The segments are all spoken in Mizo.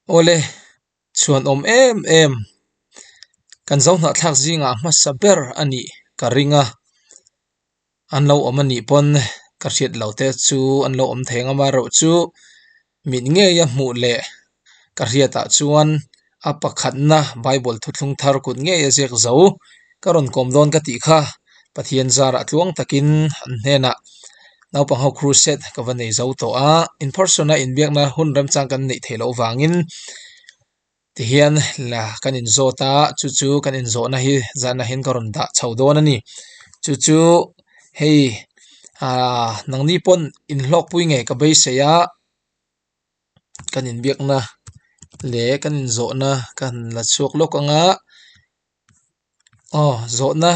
Awle, chhuanawm em em kan zo hnahthlak zingah hmasa ber a nih ka ring a, an lo awm a nih pawn ka hriat lo te chu an lo awm thei ang amaherawh chu mit ngeia hmuh leh ka hriatah chuan a pakhatna Bible thuthlung thar kut ngeia ziak zo ka rawn kawm dawn ka tih kha Pathian zarah tluang takin an hnenah naupang ho crusade ka va nei zo tawh a, in person a inbiakna hun remchang kan neih theih loh vangin tihian la kan inzawt a, chu chu kan inzawhna hi zan ah hian ka rawn dah chho dawn a ni. Chu chu hei ah nangni pawn inhlawkpui ngei ka beisei a. Kan inbiakna leh kan inzawhna kan la chhuak lawk ang a aw zawhna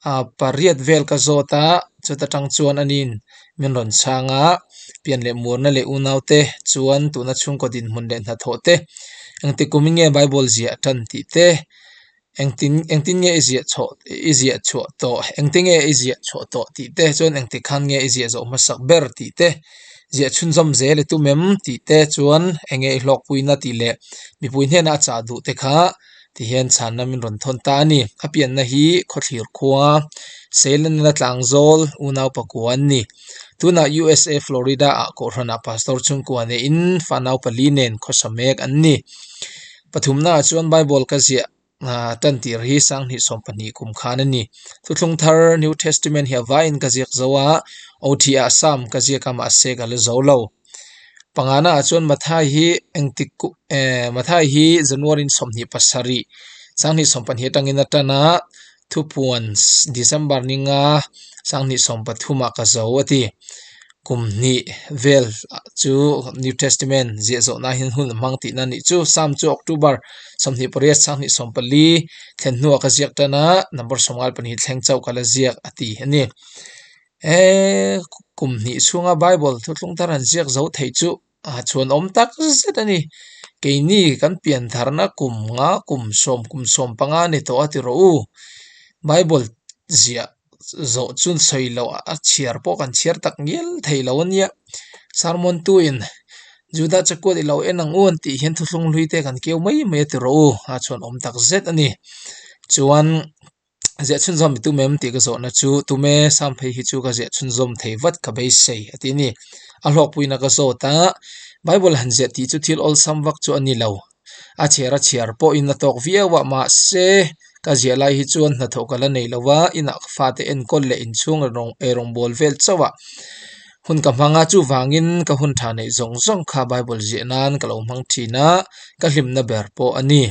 ah pariat vel ka zawt a chuta tang chuan aniin min rawn chhang a pian leh muarna leh unau te chuan tuna chhungkaw dinhmun leh hnathawh te engti kumin nge bible ziah tan tih te. Engtin engtin nge i ziah chhuah i ziah chhuah tawh engtin nge i ziah chhuah tawh tih te chuan engtik khan nge i ziah zawh hmasak ber tih te ziah chhunzawm zel i tum em tih te chuan enge i hlawkpuina tih leh mipui hnenah a chah duh te kha ti hian chhanna min rawn thawn ta a ni. A pianna hi khawthlir khua Seilenna tlangzawl unau pakua an ni. Tunah USA Florida ah Kohhranah Pastor chhungkua neiin fanau pali nen khawsa mek an ni. Pathumnaah chuan Bible ka ziah tan tir hi Sanghnih 12 kum khan a ni. Thuthlung thar New Testament hi a vaiin ka ziak zo a, OT ah Psalm ka ziak a mahse ka la zo lo. Panganaah chuan Mathai hi engtik Mathai hi January 27 Sanghnih 12 atangin a tan a, Thupuan December ni nga Sanghnih 13 ah ka zo a ti. Kum hnih vel chu New Testament ziah zawh nan hian hun a hmang tihna a nih chu. Psalm chu October 28 Sanghnih 14 thlen hnuah ka ziak tan a, number 52 thleng chauh ka la ziak a ti a ni. He kum hnih chhunga Bible thuthlung thar han ziak zo theih chu a chhuanawm tak zet a ni. Keini kan pian tharna kum nga kum sawm kum sawm panga a ni tawh a ti rawh u. Bible ziah zawh chu sawi loh a chhiar pawh kan chhiar tak ngial thei lo a nia. Sermon tu in Juda chakuat i lo en ang u an tih hian thuthlung hlui te kan keu mai mai a ti rawh u. A chhuanawm tak zet a ni. Chuan. Ziah chhunzawm i tum em tih ka zawhna chu tume sam phei hi chu ka ziah chhunzawm thei vat ka beisei a ti a ni. A hlawkpuina ka zawt a, Bible han ziah tih chu thil awlsam vak chu a ni lo. A chhiar a chhiar pawhin a tawk viau a, mahse ka ziah lai hi chuan hnathawh ka la nei lo va, inah ka fate enkawl leh inchhung eirawngbawl vel chauh a hun ka hmang a, chuvangin ka hun tha neih zawng zawng kha Bible ziah nan ka lo hmang thin a, ka hlimna ber pawh a ni.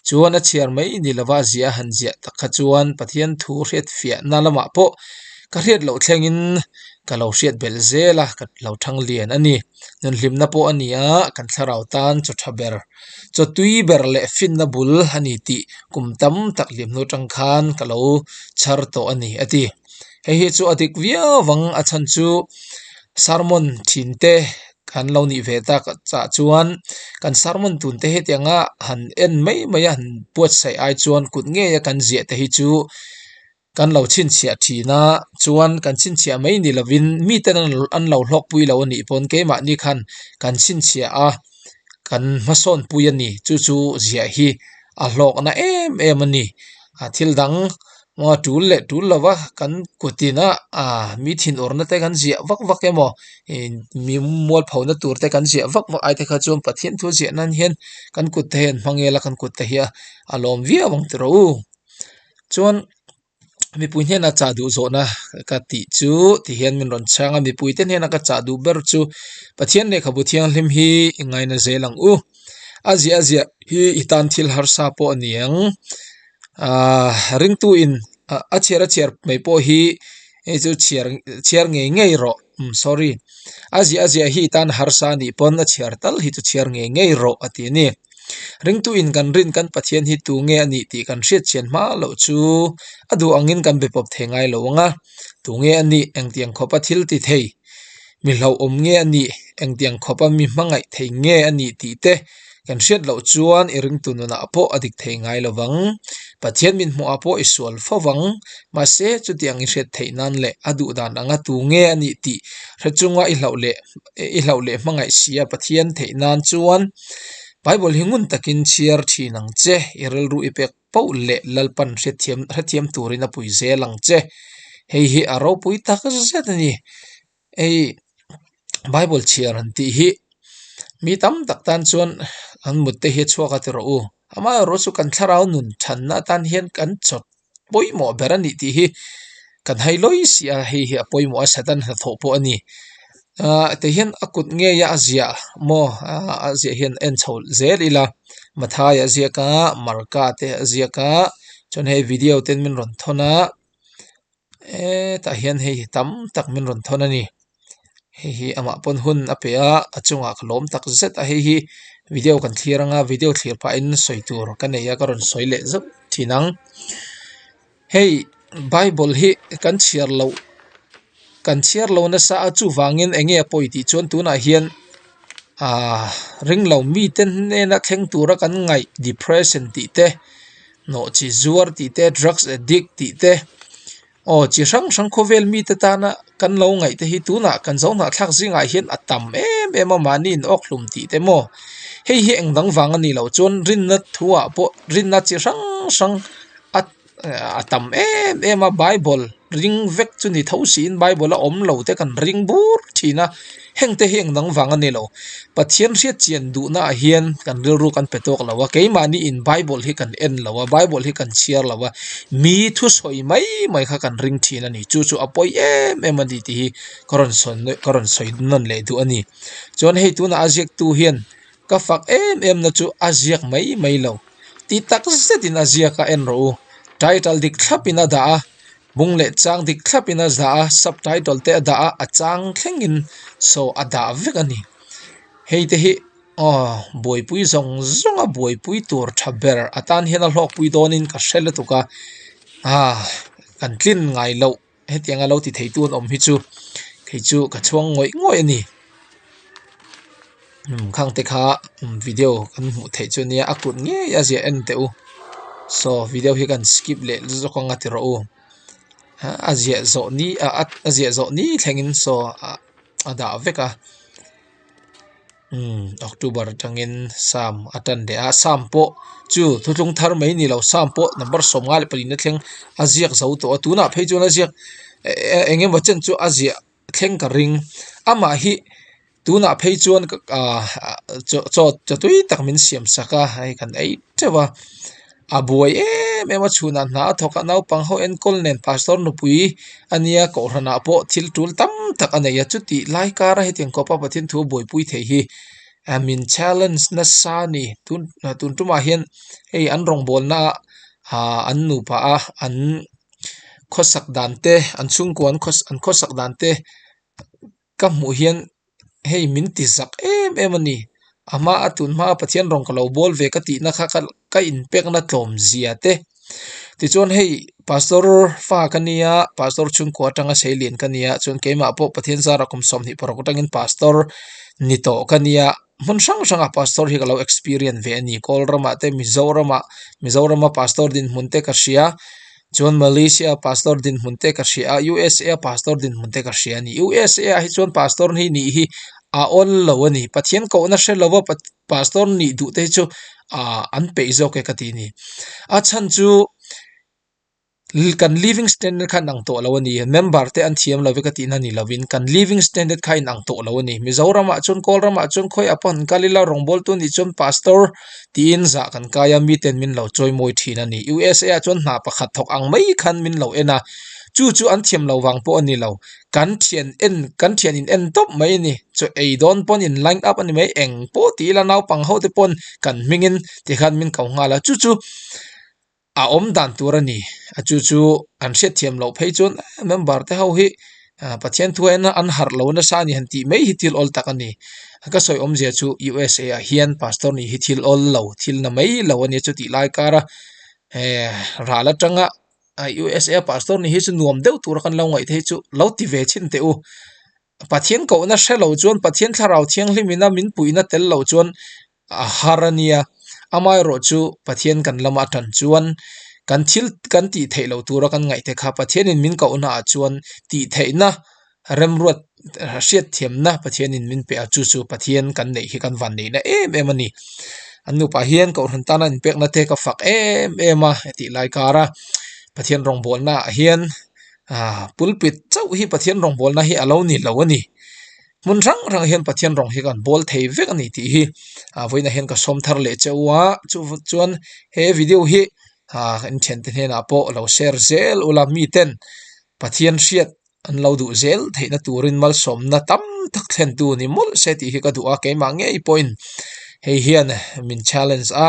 Chuan a chhiar mai ni lova ziah a han ziah tak kha chuan Pathian thu hriat fiahna lamah pawh ka hriat loh thlengin ka lo hriat belh zel a, ka lo thang lian a ni. Nunhlimna pawh a ni a, kan thlarau tan chaw tha ber, chaw tui ber leh finna bul a ni tih kum tam tak liam hnu atang khan ka lo chhar tawh a ni a ti. Hei hi chu a dik viau vang a chhan chu sermon thin te kan lo nih ve tak chah chuan kan sermon tun te hetianga han en mai mai a han buatsaih ai chuan kut ngei a kan ziah te hi chu kan lo chhinchhiah thin a chuan kan chhinchhiah mai ni lovin miten an lo hlawkpui lo a nih pawn keimahni khan kan chhinchhiah a kan hmasawn pui a ni chu chu ziah hi a hlawkna em em a ni a thil dang maw tul leh tul lova kan kutin a ah mi thinurna te kan ziah vak vak emaw ih mi mualpho na tur te kan ziah vak vak ai te kha chuan Pathian thu ziah nan hian kan kut te hi an hmang ila kan kut te hi a lawm viau ang tiraw u chuan. Mipui hnena chah duh zawhna ka tih chu ti hian min rawn chhang a, mipuite hnena ka chah duh ber chu Pathian lehkhabu thianghlim hi i ngaina zel ang u. A ziah a ziah hi i tan thil harsa pawh a ni ang. Aaa ringtu in a chhiar a chhiar mai pawh hi hei chu chhiar chhiar ngei ngei rawh umm sorry a ziah a ziah hi i tan harsa a nih pawn a chhiar tal hi chu chhiar ngei ngei rawh a ti a ni. Ringtuin kan rin kan Pathian hi tu nge a nih tih kan hriat chian hma loh chu a duh angin kan be pawp thei ngai lo ang a, tu nge a nih engtiang khawpa thil ti thei, mi hlauhawm nge a nih engtiang khawpa mi hmangaih thei nge a nih tih te kan hriat loh chuan i ringtu nunah pawh a dik thei ngai lo vang. Pathian min hmuhah pawh i sual fo vang. Mahse, chutiang i hriat theih nan leh a duh dan anga tu nge a nih tih hre chunga i hlauh leh i hlauh leh hmangaih sia Pathian theih nan chuan. Bible hi ngun takin chhiar thin ang che, i rilru i pek poh leh Lalpan hrethiam hrethiam turin a pui zel ang che. Hei hi a ropui tak zet a ni. Hei Bible chhiar han tih hi mi tam tak tan chuan an mut te hi a chhuak a ti rawh u. Amaherawhchu chu kan thlarau nun thanna atan hian kan chawt pawimawh ber a nih tih hi kan hai lawi si a, hei hi a pawimawh a Satan hnathawh pawh a ni. Ahh ti hian a kut ngei a a ziah maw ahh a ziah hian en chho zel ila Mathai a ziak a Marka te a ziak a chuan hei video ten min rawn thawn a hetah hian hei tam tak min rawn thawn a ni. Hei hi amah pawn hun a pe a a chungah ka lawm tak zet a hei hi video kan thlir anga video thlir pahin sawi tur ka nei a ka rawn sawi leh zauh thin ang. Hei bible hi kan chhiar loh kan chhiar lo nasa a chuvangin eng nge a pawi tih chuan tunah hian ahh ring lo mite hnena thleng tura kan ngaih depression tih te nawhchi zuar tih te drugs addict tih te. Aw chi hrang hrang khawvel mite tana kan lo ngaih te hi tunah kan zo hnahthlak zingah hian a tam em em a mahni in awk hlum tih te maw hei hi eng dang vang a nih loh chuan rinna thuah pawh rinna chi hrang hrang a a tam em em a bible ring vek chu ni tho siin bible a awm lo te kan ring bur thin a heng te hi eng dang vang a ni lo Pathian hriat chian duhna ah hian kan rilru kan pe tawk lo a keimahni in bible hi kan en lo a bible hi kan chhiar lo a mi thusawi mai mai kha kan ring thin a ni chu chu a pawi em em a ni tih hi ka rawn sawi ka rawn sawi nawn leh duh a ni chuan hei tunah a ziaktu hian ka fak em em na chu a ziak mai mai lo ti tak zetin a ziak a en rawh u title dik thlap in a dah a. Bung leh chang dik thlap in a dah a, subtitle te a dah a, a chang thleng in saw a dah vek a ni. Hei te hi aw buaipui zawng zawng a buaipui tur tha ber atan hian a hlawkpui dawn in ka hre lutuk a, ah kan tlin ngai loh hetiang a lo ti thei tu an awm hi chu kei chu ka chhuang ngawih ngawih a ni. Khang te kha video kan hmuh theih chu nia a kut ngei a ziah en teh u saw video hi kan skip leh zawk anga ti rawh u a ziah zawh ni a ziah zawh ni thlengin saw a dah vek a umm october atangin sam a tan leh a sam pawh chu thuthlung thar mai ni lo sam pawh number 54 na thleng a ziak zo tawh a tunah phei chuan a ziak eng emaw chen chu a ziah thleng ka ring amah hi tunah phei chuan ahh chaw chaw chaw tui tak min siam sak a hei kan ei teuh a a buai em em a chhunah hna a thawk a naupang ho enkawl nen pastor nupui a nia kohhran ah pawh thil tul tam tak a nei a chutih lai kara hetiang khawpa Pathian thu buaipui thei hi ah min challenge nasa a ni tun tun tumah hian hei an rawngbawlna ah an nupa a an. Khawsak dan te an chhungkua an an khawsak dan te ka hmuh hian hei min ti zak em em a ni a hma a tun hma a Pathian rawng ka lo bawl ve ka tihna kha ka ka inpekna tlawm zia te tichuan hei pastor fa ka nia pastor chhungkua atanga seilian ka nia chuan keimah pawh Pathian zarah kum 26 atangin pastor ni tawh ka nia. Hmun hrang hrangah pastor hi ka lo experience ve a ni kawl ramah te Mizoramah Mizorama pastor dinhmun te ka hria chuan Malaysia pastor dinhmun te ka hria a USA a pastor dinhmun te ka hria a ni USA ah hi chuan pastor hi nih hi a awl lo a ni Pathian kohna hre lova pastor nih duh te hi chu ah an peih zawk e ka ti a ni a chhan chu. Kan living standard kha inang tawh lo a ni. Member te an thiam lo ve ka tihna ni lovin kan living standard kha inang tawh lo a ni. Mizoramah chuan Kawlramah chuan khawiah pawh han kal ila rawngbawltu nih chuan pastor tiin zah kan kai a miten min lo chawimawi thin a ni. USA ah chuan hna pakhat thawk ang mai khan min lo en a, chu chu an thiam lo vang pawh a ni lo. Kan thian en kan thian in en tawp mai a ni. Chaw ei dawn pawn in line up a ni mai. Eng pawh ti ila naupang ho te pawn kan hmingin tikhan min ko nghal a, chu chu. A awm dan tur a ni. A chu chu an hriatthiam loh phei chuan member te ho hi Pathian thu en an harh lo nasa a ni han tih mai hi thil awl tak a ni. Ka sawi awmzia chu USA ah hian pastor nih hi thil awl lo thil na mai lo a nia chutih lai kara ral atanga USA pastor nih hi chu nuam deuh tura kan lo ngaih theih chu lo ti ve chhin teh u. Pathian kohna hre lo chuan Pathian thlarau thianghlim ina min puihna tel lo chuan a har a nia. Amaherawh chu Pathian kan lama atan chuan kan thil kan tih theih loh tura kan ngaih te kha Pathianin min kohna ah chuan tih theihna remruat hriatthiamna Pathianin min pe a chu chu Pathian kan neih hi kan van neihna em em a ni. An nupa hian Kohhran tana inpekna te ka fak em em a tih lai kara Pathian rawngbawlna ah hian ah pulpit chauh hi Pathian rawngbawlna hi a lo ni lo a ni. Hmun hrang hrang hian Pathian rawng hi kan bawl thei vek a ni tih hi ah vawiinah hian ka sawm thar leh che u a, chu chuan he video hi ah in thiante hnenah pawh lo share zel ula miten Pathian hriat an lo duh zel theihna turin malsawmna tam tak thlentu ni mawlh se tih hi ka duh a, keimah ngei pawhin hei hian min challenge a,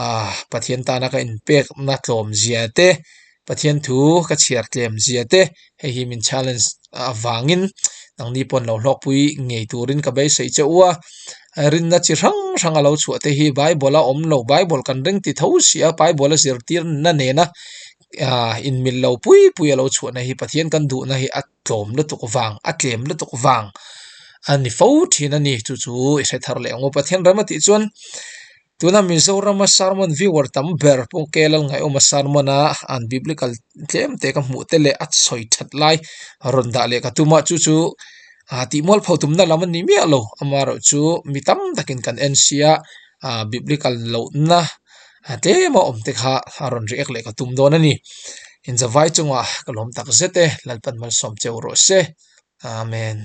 ah Pathian tana ka inpekna tlawm zia te, Pathian thu ka chhiar tlem zia te hei hi min challenge avangin nangni pawh an lo hlawkpui ngei turin ka beisei che u a, rinna chi hrang hrang a lo chhuah te hi Bible a awm lo, Bible kan ring ti tho si a, Bible a zirtirna nena ah inmil lo pui pui a lo chhuahna hi Pathian kan duhna hi a tlawm lutuk vang a tlem lutuk vang a ni fo thin a ni chu chu i hre thar leh ang u Pathian ram a tih chuan tuna Mizorama sermon viewer tam ber pawh Kelal Ngaihawma sermon a an biblical tlem te ka hmuh te leh a sawi that lai rawn dah leh ka tum a chu chu ah tih mualpho tumna lam a ni miah lo amaherawhchu mi tam takin kan en sia ah biblical lohna. A tlem a awm te kha a rawn react leh ka tum dawn a ni. Inzavai chungah ka lawm tak zet e, Lalpan malsawm cheu rawh se. Amen.